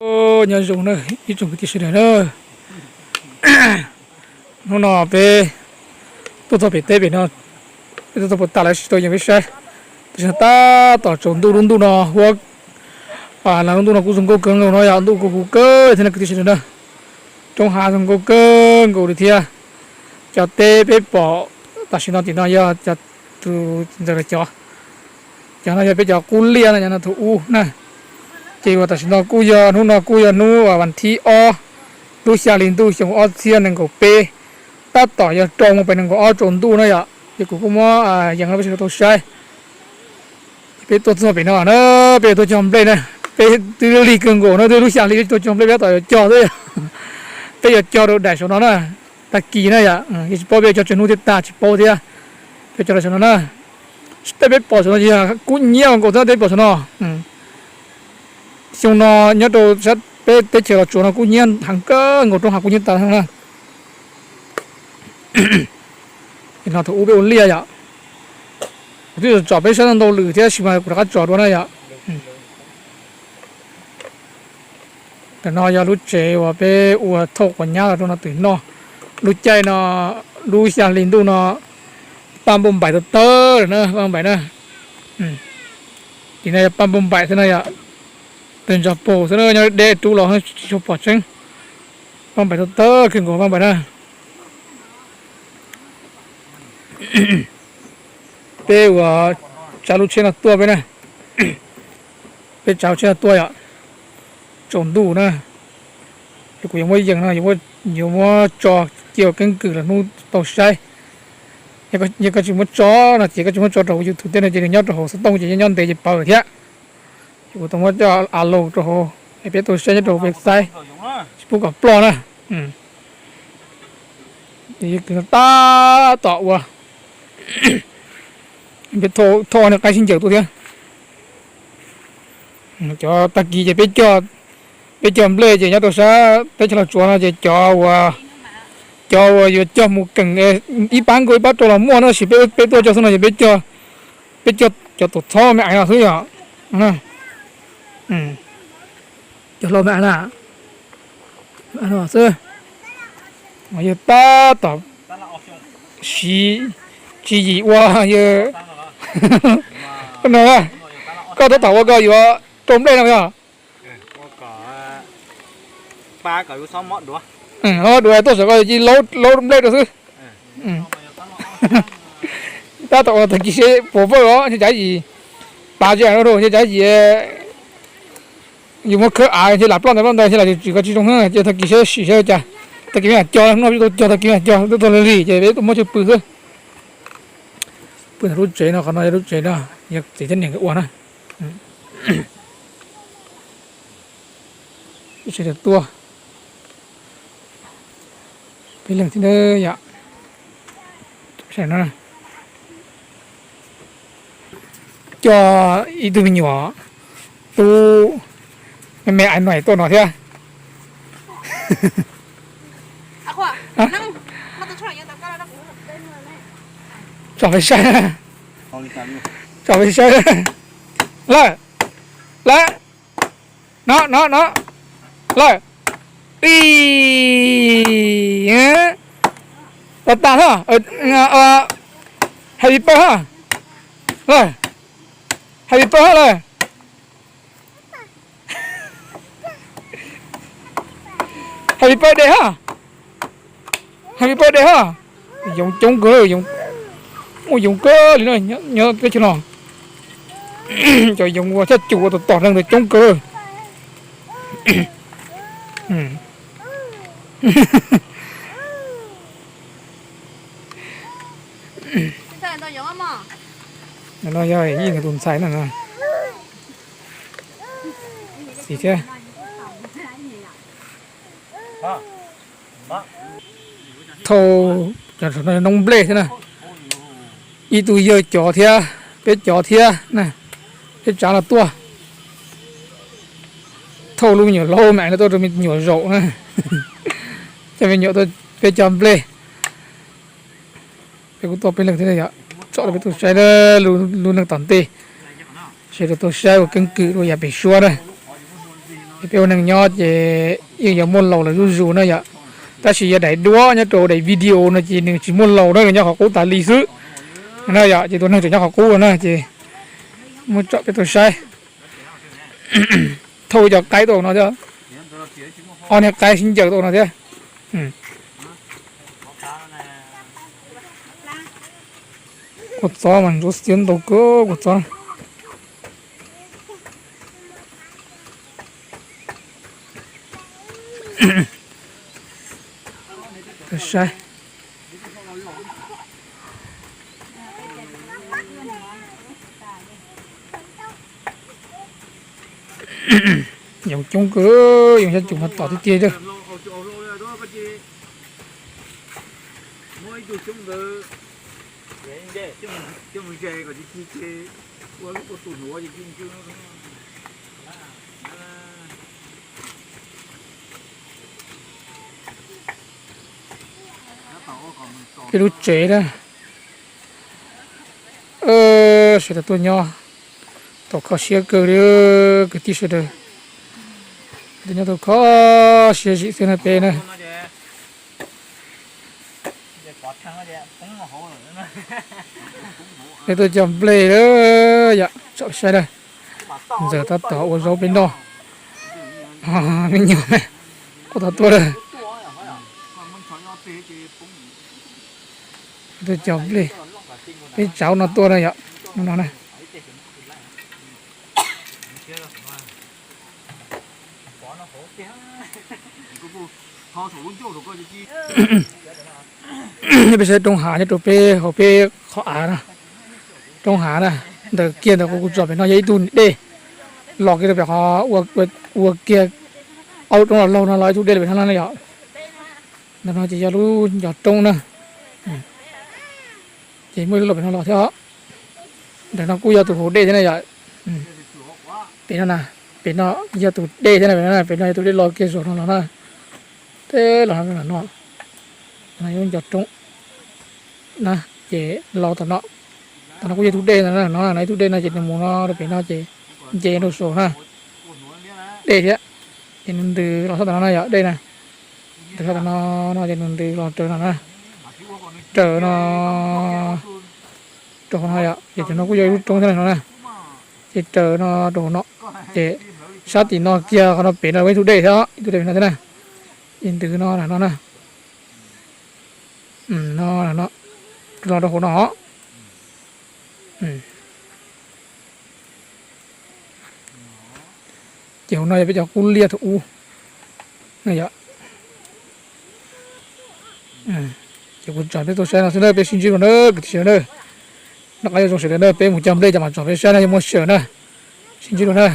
Nyob zoo na ib tsoom kwv tij sawv daws na, hnub no peb tuaj txog pem teb pem no, peb tuaj txog puas tas lawv tsis tau yees peb saib. Tam sim no tab tom tsaus ntuj, lub ntuj no huab, lub ntuj no kuj zoo nkauj kawg nkaus no yog ntuj kuj huv kawg thiab na kwv tij sawv daws na. Roob hav zoo nkauj kawg nkaus li thiab. Cov teb peb pom tam sim no tim no yog cov, tus ntxawm cov, cov no yog peb cov qub liaj no, cov no thaum ub na. Ces uas tam sim no kuj yog hnub no kuj yog hnub vas thib ob, lub xya hli ntuj xyoo ob txhiab nees nkaum peb, tab tom yog rau mus pem nees nkaum ob tsaus ntuj na yom. Ces kuv kuj muab yees rau peb sawv daws tau saib. Peb tuaj txog pem no na, peb yuav tuaj cog nplej na. Peb twb lig kawg nkaus no, twb lub xya hli peb tuaj cog nplej, peb tab tom yuav cog xwb. Peb yuav cog rau daim saum no na, tag kis na yom. Yeej tsis paub peb yuav cog tsawg hnub thiab tag, tsis paub thiab. Peb cog rau saum no na. Tej peb pom saum no yog kub hnyiab nkaus thiab, tej peb pom saum no. Xyoo no nyob rau sab peb teb chaws Los Tsuas no kub hnyiab heev kawg nkaus, roob hav kub hnyiab tas na. Ces no thaum ub peb ua liaj yom. Kuv twb tsom peb saib ntau lwm thiab sis mas kuv rov qab tsom dua na yom. Tam no yog lub tsev uas peb ua thauj quav nyab los rau no twm noj. Lub caij no, lub xya hli ntuj no, paj npauj npaim tawg tawg lawm na, paj npauj npaim na. Tim no yog paj npauj npaim xwb no yom. Pes ntsos paug xwb na, nyob deb rub los tsis tshua pom tseeb. Paj npauj npaim tawg tawg kawg nkaus paj npauj npaim na. Peb uas tsav lub tsheb no tuaj peb na. Peb tsav lub tsheb no tuaj yom. Tsaus ntuj na. Es kuv yuav muab yees no, yuav muab tso cia ua keeb kwm los hnub tau saib. Yog koj tsis muab tso no ces koj tsis muab tso rau hauv YouTube tej no ces nws nyob rau hauv xov tooj ces nyob ntev ces pawv thiab. Ces kuv tau muab coj a lus rau hauv es peb tau saib nyob rau hauv peb saib, tsis pub kom ploj na. Tab tom ua, peb thauj niag qaib sib ncaws tuaj thiab. Cov tag kis ces peb cog, peb cog nplej ces nyob rau sab teb chaws Los Tsuas no ces cov uas, cov uas yuav cog mus keem ib pab nkaus ib pab rau los muaj, tab sis peb, peb tuaj cog xwb no ces peb cog, peb cog cov tuam txhob me aiv no xwb yom. Cov hlau me aiv na, xwb. Yawg tab tom siv tswv yim ua yawg no, koj tab tom ua koj yuav rau nplej no yog? Duav tuaj saum koj cia laub nplej rau xwb. Tab tom ua tag kis seb puas vawj os, ntshe cav yim pav tsis rau, ntshe cav yim yus muab khawb av ntshe lam ploj ntawd ploj ntawd ntshe lam tsis, koj tsis zoo, ces tag kis seb sim seb ua cas. Tag kis peb mam cog, hnub no peb tau cog tag kis mam cog, tau lig ces peb tuaj muab coj pw xwb. Pw ntawm lub tsev no, qhov no yog lub tsev no, yog txiv thiab niam nkawd ua na. Sawv daws tuaj, peb leeg thiab yom. Coj ib tug me nyuam tub me me aiv no tuaj no thiab. Tso peb saib, tso peb saib. Lawm, lawm, no no no, lawm. Ib, tas tas ho, happy birthday ho, lawm, happy birthday ho lawm. Happy birthday ho, happy birthday ho. Yoov coob kawg, muaj yoov kawg li no nyob teb chaws no. Cov yoov ua thaj cum ua tom tom neeg ntawd coob kawg. No yog Yeej nkawd tus ntxhais na. Xis thiab. Thauj, cov no noob nplej thiab na. Ib tug yawg cov thiab, peb cov thiab na, peb tsav no tuaj. Thauj lub me nyuam laub me aiv no tuaj rau me nyuam zaum na. Coj me nyuam tuaj peb cog nplej. Peb kuj tuaj peb leeg thiab yom, tsom rau peb tau saib lub neej tom ntej, sawv daws tau saib ua keeb kwm rau yav pem suab na. Peb ua neeg nyob ces yeej yuav muaj laus lawm zuj zus na yom. Tab sis yog daim duab nyob rau daim video no ces nws tsis muaj laus na, nyob qhov qub tas li xwb na yom. Ces tus neeg tseem nyob qhov qub na ces muab tsom peb tuaj saib. Thauj cov qaib tuaj no thiab, ob niag qaib sib ncaws tuaj no thiab. Kua txob mas ntsuab xiab ntau kawg kua txob. Saib, yoov coob kawg, yoov xyab cum mas tom tiag tiag. Peb lub tsev na, sawv daws tuaj nyob tau kho siab kawg li kwv tij sawv daws. Tuaj nyob tau kho siab zim xwb na peb na. Peb tuaj cog nplej lawm yom, tsom saib na. Ntxawm tab tom ua zaub peb noj. Me nyuam, quaj tau tuaj lawm. Tuaj cog nplej, peb tsav no tuaj na yom, no na. Peb saib roob hav nyob rau peb hauv peb qhov av na, roob hav na, ntawm kiag ntawd kuv tsom pem no yog ib tug dej los kiag rau pem qhov ua kiag ob lub roob los laug no los ib tug dej los pem no na yom. Ntawm no ces yog lub ncov roob na, ces muaj ib lub los pem no los thiab os. Ntawm no kuj yog tus hauv dej thiab na yom. Pem no na, pem no yog tus dej thiab na, pem no yog tus dej los kiag saum no los na. Teb los no, no yog lub ncov roob na, ces los tom no. Tom no kuj yog tus dej no, no ib tug dej no ces nws mus no rau pem no ces nce rau saum na, dej thiab. Ces nws ntws los txog tom no na yom, dej na, ntws txog tom no, no ces nws ntws los raws no na, raws no rau hauv no yom. Ces tam no kuj yog ib lub roob thiab no na, ces raws no rau hauv no, ces sab tim no kiag qhov no pem no ib tug dej thiab, ib tug dej pem no thiab na, ces ntws no na, no na, no, no, los rau hauv no. Ces hauv no yog peb cov kub liaj thaum ub na yom. Ces kuv tsom peb tuaj saib no xwb na, peb sib ntsib dua na kwv tij sawv daws na. Noj qab nyob zoo sawv daws na, peb mus cog nplej ces mam tsom peb saib na, yog muaj sij hawm na. Sib ntsib dua na.